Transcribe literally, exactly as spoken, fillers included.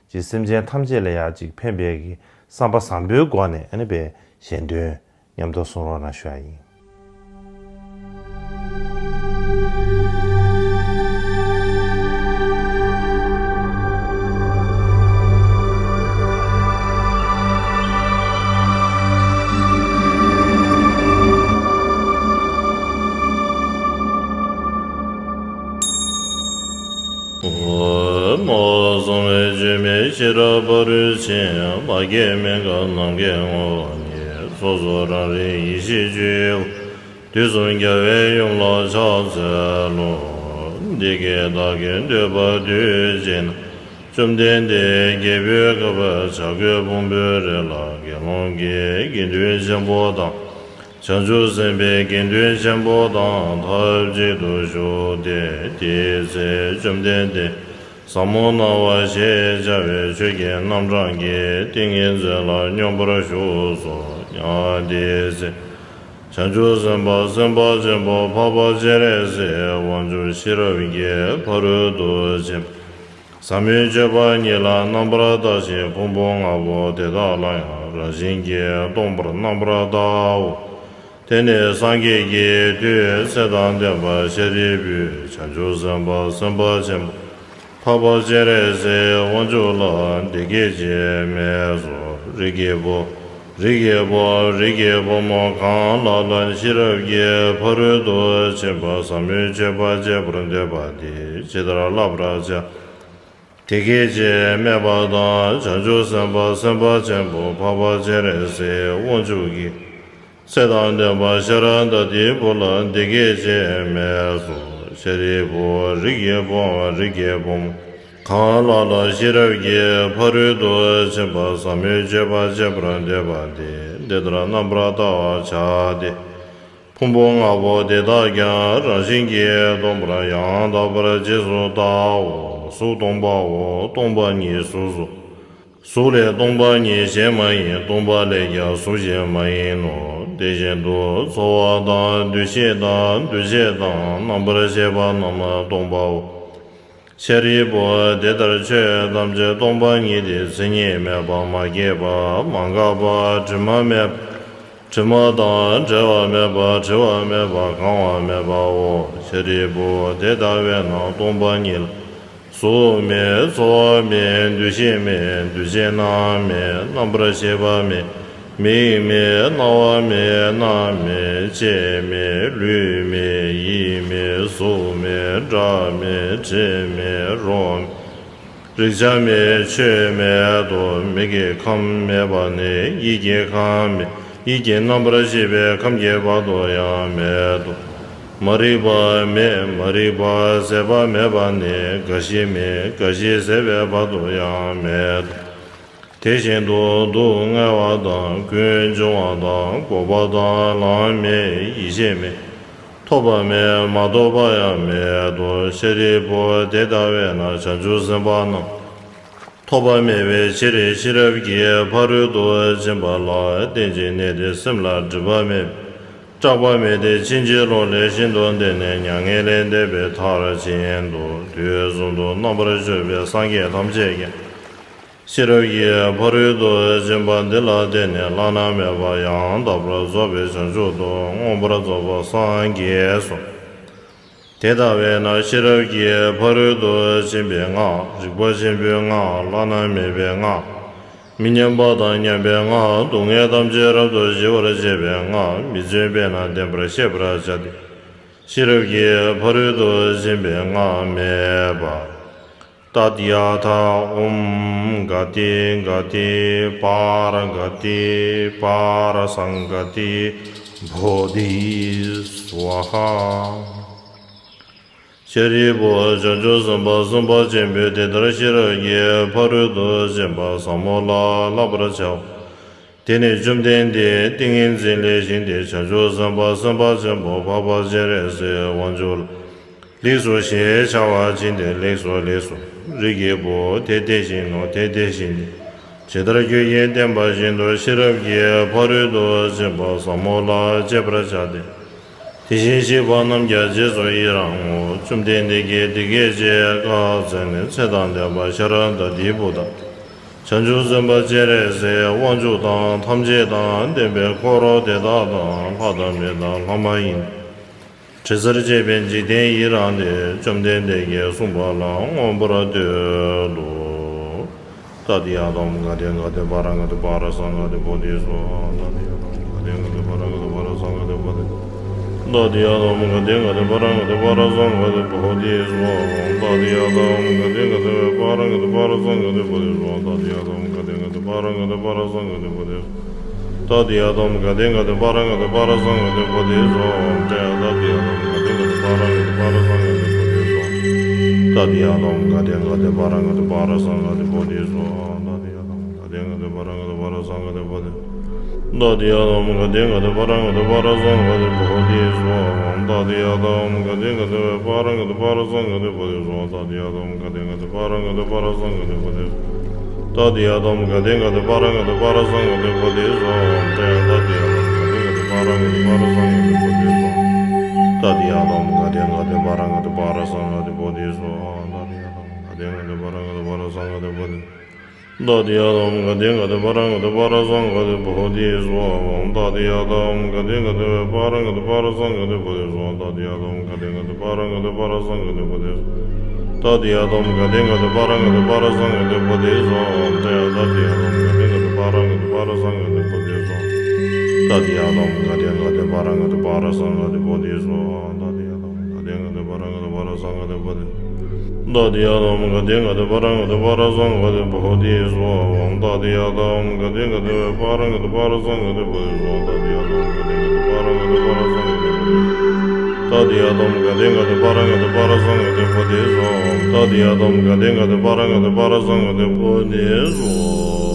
ཅིག་སེམས་ཅན་ཐམས་ཅད་ལ་ཡང་ཅིག་ཕན་པའི་གི་བསམ་པ་བཟང་པོའི་སྒོ་ནས་ཨ་ནི་པའི་གཞན་དོན་མཉམ་དུ་གསུང་རོགས་གནང་ཞུ་ཡ་ཡིན། ཨོ། སངས་རྒྱས་བཅོས་མའི་ཤེས་རབ་ཕ་རོལ་ཕྱིན། མ་སྐྱེས་མི་འགག་ནམ་མཁའི་ངོ་བོ་ཉིད། སོ་སོ་རང་རིག་ཡེ་ཤེས་སྤྱོད་ཡུལ། དུས་གསུམ་རྒྱལ་བའི་ཡུམ་ལ་ཕྱག་འཚལ་ལོ། འདི་སྐད་བདག་གིས་ཐོས་པ་དུས་གཅིག་ན། བཅོམ་ལྡན་འདས་རྒྱལ་པོའི་ཁབ་བྱ་རྒོད་ཕུང་པོའི་རི་ལ་དགེ་སློང་གི་དགེ་འདུན་ཆེན་པོ་དང་། བྱང་ཆུབ་སེམས་དཔའི་དགེ་འདུན་ཆེན་པོ་དང་ཐབས་གཅིག་ཏུ་བཞུགས་ཏེ། དེའི་ཚེ་བཅོམ་ལྡན་འདས་ཟབ་མོ་སྣང་བ་ཞེས་བྱ་བའི་ཆོས་ཀྱི་རྣམ་གྲངས་ཀྱི་ཏིང་ངེ་འཛིན་ལ་སྙོམས་པར་ཞུགས་སོ། ཡང་དེའི་ཚེ་བྱང་ཆུབ་སེམས་དཔའ་སེམས་དཔའ་ཆེན་པོ་འཕགས་པ་སྤྱན་རས་གཟིགས་དབང་ཕྱུག་ཤེས་རབ་ཀྱི་ཕ་རོལ་ཏུ་ཕྱིན་པ་ཟབ་མོའི་སྤྱོད་པ་ཉིད་ལ་རྣམ་པར་བལྟ་ཞིང་། ཕུང་པོ་ལྔ་པོ་དེ་དག་ལ་ཡང་རང་བཞིན་གྱིས་སྟོང་པར་རྣམ་པར་བལྟའོ། དེ་ནས་སངས་རྒྱས་ཀྱི་མཐུས་ཚེ་དང་ལྡན་པ་ཤཱ་རིའི་བུས་བྱང་ཆུབ་སེམས་དཔའ་སེམས་དཔའ་ཆེན་པོ་འཕགས་པ་སྤྱན་རས་གཟིགས་དབང་ཕྱུག་ལ་འདི་སྐད་ཅེས་སྨྲས་སོ། རིགས་ཀྱི་བུ། རིགས་ཀྱི་བུ། རིགས་ཀྱི་བུ་མོ་གང་ལ་ལ་ཤེས་རབ་ཀྱི་ཕ་རོལ་ཏུ་ཕྱིན་པ་ཟབ་མོའི་སྤྱོད་པ་སྤྱད་པར་འདོད་པ་དེས་ཇི་ལྟར་བསླབ་པར་བྱ། དེ་སྐད་ཅེས་སྨྲས་པ་དང་། བྱང་ཆུབ་སེམས་དཔའ་སེམས་དཔའ་ཆེན་པོ་འཕགས་པ་སྤྱན་རས་གཟིགས་དབང་ཕྱུག་གིས་ཚེ་དང་ལྡན་པ་ཤཱ་ར་དྭ་ཏིའི་བུ་ལ་འདི་སྐད་ཅེས་སྨྲས་སོ། ཤཱ་རིའི་བུ། རིགས་ཀྱི་བུ། རིགས་ཀྱི་བུ་མོ་གང་ལ་ལ་ཤེས་རབ་ཀྱི་ཕ་རོལ་ཏུ་ཕྱིན་པ་ཟབ་མོའི་སྤྱོད་པ་སྤྱད་པར་འདོད་པ་དེས་འདི་ལྟར་རྣམ་པར་བལྟ་བར་བྱ་སྟེ། ཕུང་པོ་ལྔ་པོ་དེ་དག་ཀྱང་རང་བཞིན་གྱིས་སྟོང་པར་ཡང་དག་པར་རྗེས་སུ་བལྟའོ། གཟུགས་སྟོང་པའོ། སྟོང་པ་ཉིད་གཟུགས་སོ། གཟུགས་ལས་སྟོང་པ་ཉིད་གཞན་མ་ཡིན། སྟོང་པ་ལས་ཀྱང་གཟུགས་གཞན་མ་ཡིན་ནོ། དེ་བཞིན་དུ་ཚོར་བ་དང་། འདུ་ཤེས་དང་། འདུ་བྱེད་དང་། རྣམ་པར་ཤེས་པ་རྣམས་སྟོང་པའོ། ཤཱ་རིའི་བུ། དེ་ལྟར་ཆོས་ཐམས་ཅད་སྟོང་པ་ཉིད་དེ། མཚན་ཉིད་མེད་པ། མ་སྐྱེས་པ། མ་འགགས་པ། དྲི་མ་མེད་པ། དྲི་མ་དང་བྲལ་བ་མེད་པ། བྲི་བ་མེད་པ། གང་བ་མེད་པའོ། ཤཱ་རིའི་བུ། དེ་ལྟ་བས་ན་སྟོང་པ་ཉིད་ལ་གཟུགས་མེད། ཚོར་བ་མེད། འདུ་ཤེས་མེད། འདུ་བྱེད་རྣམས་མེད། རྣམ་པར་ཤེས་པ་མེད། མིག་མེད། རྣ་བ་མེད། སྣ་མེད། ལྕེ་མེད། ལུས་མེད། ཡིད་མེད། གཟུགས་མེད། སྒྲ་མེད། དྲི་མེད། རོ་མེད། རེག་བྱ་མེད། ཆོས་མེད་དོ། མིག་གི་ཁམས་མེད་པ་ནས་ཡིད་ཀྱི་ཁམས་མེད། ཡིད་ཀྱི་རྣམ་པར་ཤེས་པའི་ཁམས་ཀྱི་བར་དུ་ཡང་མེད་དོ། མ་རིག་པ་མེད། མ་རིག་པ་ཟད་པ་མེད་པ་ནས་རྒ་ཤི་མེད། རྒ་ཤི་ཟད་པའི་བར་དུ་ཡང་མེད་དོ། དེ་བཞིན་དུ་སྡུག་བསྔལ་བ་དང་། ཀུན་འབྱུང་བ་དང་། འགོག་པ་དང་། ལམ་མེད། ཡེ་ཤེས་མེད། ཐོབ་པ་མེད། མ་ཐོབ་པ་ཡང་མེད་དོ། ཤཱ་རིའི་བུ། དེ་ལྟ་བས་ན་བྱང་ཆུབ་སེམས་དཔའ་རྣམས་ཐོབ་པ་མེད་པའི་ཕྱིར། ཤེས་རབ་ཀྱི་ཕ་རོལ་ཏུ་ཕྱིན་པ་ལ་རྟེན་ཅིང་གནས་ཏེ། སེམས་ལ་སྒྲིབ་པ་མེད་པས་སྐྲག་པ་མེད་དེ། ཕྱིན་ཅི་ལོག་ལས་ཤིན་ཏུ་འདས་ནས་མྱ་ངན་ལས་འདས་པའི་མཐར་ཕྱིན་ཏོ། དུས་གསུམ་དུ་རྣམ་པར་སྤྱོད་པའི་སངས་རྒྱས་ཐམས་ཅད་ཀྱང་། ཤེས་རབ་ཀྱི་ཕ་རོལ་ཏུ་ཕྱིན་པ་འདི་ལ་བརྟེན་ནས་བླ་ན་མེད་པ་ཡང་དག་པར་རྫོགས་པའི་བྱང་ཆུབ་ཏུ་མངོན་པར་རྫོགས་པར་སངས་རྒྱས་སོ། དེ་ལྟ་བས་ན་ཤེས་རབ་ཀྱི་ཕ་རོལ་ཏུ་ཕྱིན་པའི་སྔགས། རིག་པ་ཆེན་པོའི་སྔགས། བླ་ན་མེད་པའི་སྔགས། མི་མཉམ་པ་དང་མཉམ་པའི་སྔགས། སྡུག་བསྔལ་ཐམས་ཅད་རབ་ཏུ་ཞི་བར་བྱེད་པའི་སྔགས། མི་བརྫུན་པས་ན་བདེན་པར་ཤེས་པར་བྱ་སྟེ། ཤེས་རབ་ཀྱི་ཕ་རོལ་ཏུ་ཕྱིན་པའི་སྔགས་སྨྲས་པ། ཏདྱ་ཐཱ། ཨོཾ་ག་ཏེ་ག་ཏེ་པཱ་ར་ག་ཏེ་པཱ་ར་སཾ་ག་ཏེ་བོ་དྷི་སྭཱ་ཧཱ། ཤཱ་རིའི་བུ། བྱང་ཆུབ་སེམས་དཔའ་སེམས་དཔའ་ཆེན་པོས་དེ་ལྟར་ཤེས་རབ་ཀྱི་ཕ་རོལ་ཏུ་ཕྱིན་པ་ཟབ་མོ་ལ་བསླབ་པར་བྱའོ། དེ་ནས་བཅོམ་ལྡན་འདས་ཏིང་ངེ་འཛིན་ལས་བཞེངས་ཏེ་བྱང་ཆུབ་སེམས་དཔའ་སེམས་དཔའ་ཆེན་པོ་འཕགས་པ་སྤྱན་རས་གཟིགས་དབང་ཕྱུག་ལ་ལེགས་སོ་ཞེས་བྱ་བ་བྱིན་ཏེ། ལེགས་སོ་ལེགས་སོ། རིགས་ཀྱི་བུ། དེ་དེ་བཞིན་ནོ། དེ་དེ་བཞིན་ཏེ། ཇི་ལྟར་ཁྱོད་ཀྱིས་བསྟན་པ་བཞིན་དུ་ཤེས་རབ་ཀྱི་ཕ་རོལ་ཏུ་ཕྱིན་པ་ཟབ་མོ་ལ་སྤྱད་པར་བྱ་སྟེ། དེ་བཞིན་གཤེགས་པ་རྣམས་ཀྱང་རྗེས་སུ་ཡི་རང་ངོ་། བཅོམ་ལྡན་འདས་ཀྱིས་དེ་སྐད་ཅེས་བཀའ་སྩལ་ནས། ཚེ་དང་ལྡན་པ་ཤཱ་ར་དྭ་ཏིའི་བུ་དང་ བྱང་ཆུབ་སེམས་དཔའ་སྤྱན་རས་གཟིགས་དབང་ཕྱུག་དང་ཐམས་ཅད་དང་ལྡན་པའི་འཁོར་དེ་དག་དང་ལྷ་དང་མི་དང་ལྷ་མ་ཡིན། དྲི་ཟར་བཅས་པའི་འཇིག་རྟེན་ཡི་རངས་ཏེ། བཅོམ་ལྡན་འདས་ཀྱིས་གསུངས་པ་ལ་མངོན་པར་བསྟོད་དོ། ཏདྱ་ཐཱ། ག་ཏེ་ག་ཏེ་པཱ་ར་ག་ཏེ་པཱ་ར་ས་ག་ཏེ་བོ་དྷི་སྭཱ་ཧཱ། ཏདྱ་ཐཱ། ག་ཏེ་ག་ཏེ་པཱ་ར་ག་ཏེ་པཱ་ར་ས་ག་ཏེ་བོ་དྷི། ཏདྱ་ཐཱ། ག་ཏེ་ག་ཏེ་པཱ་ར་ག་ཏེ་པཱ་ར་ས་ག་ཏེ་བོ་དྷི་སྭཱ་ཧཱ། ཏདྱ་ཐཱ། ག་ཏེ་ག་ཏེ་པཱ་ར་ག་ཏེ་པཱ་ར་ས་ག་ཏེ་བོ་དྷི་སྭཱ་ཧཱ། ཏདྱ་ཐཱ། ག་ཏེ་ག་ཏེ་པཱ་ར་ག་ཏེ་པཱ་ར་ས་ག་ཏེ་བོ་དྷི། ཏདྱ་ཐཱ། ག་ཏེ་ག་ཏེ་པཱ་ར་ག་ཏེ་པཱ་ར་ས་ག་ཏེ་བོ་དྷི་སྭཱ་ཧཱ། ཏདྱ་ཐཱ། ག་ཏེ་ག་ཏེ་པཱ་ར་ག་ཏེ་པཱ་ར་ས་ག་ཏེ་བོ་དྷི་སྭཱ་ཧཱ། ཏདྱ་ཐཱ། ག་ཏེ་ག་ཏེ་པཱ་ར་ག་ཏེ་པཱ་ར་ས་ག་ཏེ་བོ་དྷི་སྭཱ་ཧཱ། ཏདྱ་ཐཱ། ག་ཏེ་ག་ཏེ་པཱ་ར་ག་ཏེ་པཱ་ར་ས་ག་ཏེ་བོ་དྷི། ཏདྱ་ཐཱ། ག་ཏེ་ག་ཏེ་པཱ་ར་ག་ཏེ་པཱ་ར་ས་ག་ཏེ་བོ་དྷི་སྭཱ་ཧཱ། ཏདྱ་ཐཱ། ག་ཏེ་ག་ཏེ་པཱ་ར་ག་ཏེ་པཱ་ར་ས་ག་ཏེ་བོ་དྷི་སྭཱ་ཧཱ། ཏདྱ་ཐཱ། ག་ཏེ་ག་ཏེ་པཱ་ར་ག་ཏེ་པཱ་ར་ས་ག་ཏེ་བོ་དྷི། ཏདྱ་ཐཱ། ག་ཏེ་ག་ཏེ་པཱ་ར་ག་ཏེ་པཱ་ར་ས་ག་ཏེ་བོ་དྷི་སྭཱ་ཧཱ། ཏདྱ་ཐཱ། ག་ཏེ་ག་ཏེ་པཱ་ར་ག་ཏེ་པཱ་ར་ས་ག་ཏེ་བོ་དྷི་སྭཱ་ཧཱ། ཏདྱ་ཐཱ། ག་ཏེ་ག་ཏེ་པཱ་ར་ག་ཏེ་པཱ་ར་ས་ག་ཏེ་བོ་དྷི་སྭཱ་ཧཱ། ཏདྱ་ཐཱ། ག་ཏེ་ག་ཏེ་པཱ་ར་ག་ཏེ་པཱ་ར་ས་ག་ཏེ་བོ་དྷི། ཏདྱ་ཐཱ། ག་ཏེ་ག་ཏེ་པཱ་ར་ག་ཏེ་པཱ་ར་ས་ག་ཏེ་བོ་དྷི་སྭཱ་ཧཱ། ཏདྱ་ཐཱ། ག་ཏེ་ག་ཏེ་པཱ་ར་ག་ཏེ་པཱ་ར་ས་ག་ཏེ་བོ་དྷི་སྭཱ་ཧཱ། ཏདྱ་ཐཱ། ག་ཏེ་ག་ཏེ་པཱ་ར་ག་ཏེ་པཱ་ར་ས་ག་ཏེ་བོ་དྷི་སྭཱ་ཧཱ། ཏདྱ་ཐཱ། ག་ཏེ་ག་ཏེ་པཱ་ར་ག་ཏེ་པཱ་ར་ས་ག་ཏེ་བོ་དྷི་སྭཱ་ཧཱ། ཏདྱ་ཐཱ། ག་ཏེ་ག་ཏེ་པཱ་ར་ག་ཏེ་པཱ་ར་ས་ག་ཏེ་བོ་དྷི་སྭཱ་ཧཱ། ཏདྱ་ཐཱ། ག་ཏེ་ག་ཏེ་པཱ་ར་ག་ཏེ་པཱ་ར་ས་ག་ཏེ་བོ་དྷི་སྭཱ་ཧཱ། ཏདྱ་ཐཱ། ག་ཏེ་ག་ཏེ་པཱ་ར་ག་ཏེ་པཱ་ར་ས་ག་ཏེ་བོ་དྷི། ཏདྱ་ཐཱ། ག་ཏེ་ག་ཏེ་པཱ་ར་ག་ཏེ་པཱ་ར་ས་ག་ཏེ་བོ་དྷི་སྭཱ་ཧཱ། ཏདྱ་ཐཱ། ག་ཏེ་ག་ཏེ་པཱ་ར་ག་ཏེ་པཱ་ར་ས་ག་ཏེ་བོ་དྷི་སྭཱ་ཧཱ། ཏདྱ་ཐཱ། ག་ཏེ་ག་ཏེ་པཱ་ར་ག་ཏེ་པཱ་ར་ས་ག་ཏེ་བོ་དྷི། ཏདྱ་ཐཱ། ག་ཏེ་ག་ཏེ་པཱ་ར་ག་ཏེ་པཱ་ར་ས་ག་ཏེ་བོ་དྷི་སྭཱ་ཧཱ། ཏདྱ་ཐཱ། ག་ཏེ་ག་ཏེ་པཱ་ར་ག་ཏེ་པཱ་ར་ས་ག་ཏེ་བོ་དྷི་སྭཱ་ཧཱ།